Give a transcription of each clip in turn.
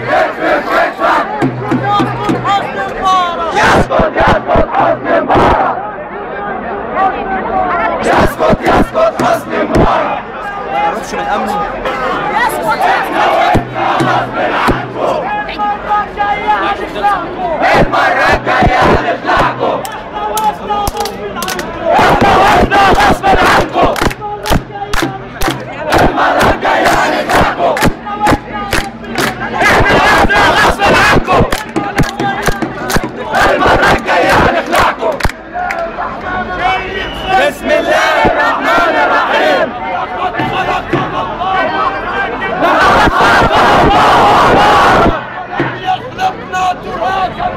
كتف كتفك. يسقط يسقط حسني مبارك. يسقط يسقط حسني مبارك. ما يعرفش من الامن. يسقط يسقط غصب عنكم. المرة الجاية هنخلعكم. احنا وقفنا غصب عنكم. المرة الجاية هنخلعكم. احنا وقفنا غصب عنكم. المرة الجاية هنخلعكم. بسم الله الرحمن الرحيم. لقد خلقنا الله لقد خلقنا الله ولم يخلقنا تراثا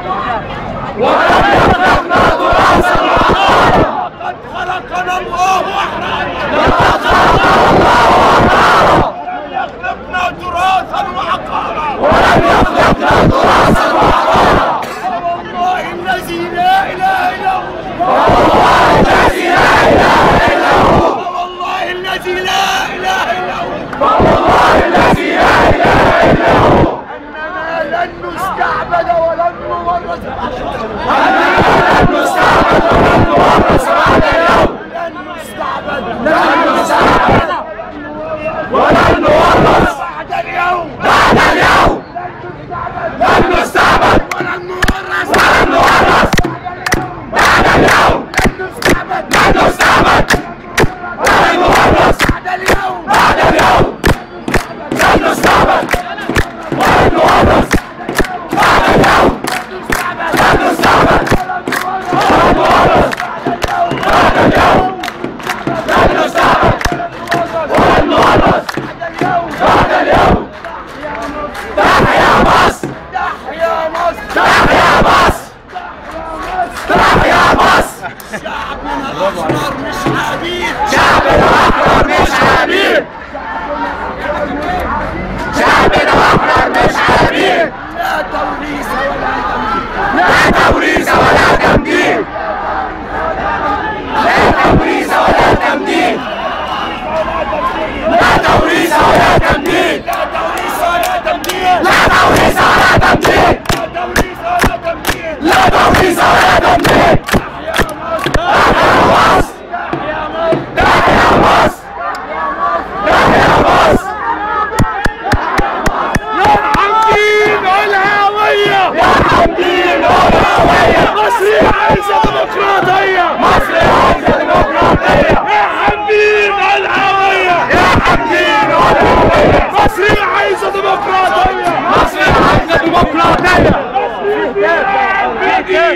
ولم يخلقنا تراثا وعقارا. لقد خلقنا الله احرارا. لقد خلقنا الله احرارا. ولم يخلقنا تراثا وعقارا. ولم يخلقنا تراثا وعقارا. والله الذي لا اله الا هو. والله الذي لا اله الا هو. والله الذي لا اله الا هو. والله الذي لا اله الا هو. اننا لن نستعبد ولن نورث. اننا لن نستعبد ولن نورث بعد اليوم. لن نستعبد. لن نستعبد ولن نورث بعد اليوم. بعد اليوم. لن نستعبد ولن نورث. ولن نورث بعد اليوم. لن نستعبد. لن نستعبد ولن نورث بعد اليوم. بعد اليوم. لن نستعبد ولن نورث بعد اليوم. لن نستعبد ولن نورث بعد اليوم. لن نستعبد ولن نورث بعد اليوم. تحيا مصر. تحيا مصر. تحيا مصر. تحيا مصر. شعبنا الأحرار مش عبيد. شعبنا الأحرار مش عبيد. شعبنا الأحرار مش عبيد. لا توريث ولا تمديد. لا توريث ولا تمديد. لا توريث ولا تمديد. لا توريث ولا تمديد. لا توريث ولا تمديد. لا توريث ولا تمديد. لا توريث ولا تمديد. لا توريث ولا تمديد. تحيا مصر. تحيا مصر. تحيا مصر. تحيا مصر. يا حمدين الهوية. يا حمدين الهوية. مصر عايزة ديمقراطية. مصر عايزة ديمقراطية. يا حمدين الهوية. يا حمدين الهوية. مصر عايزة ديمقراطية. مصر عايزة ديمقراطية. مصر يا حمدين.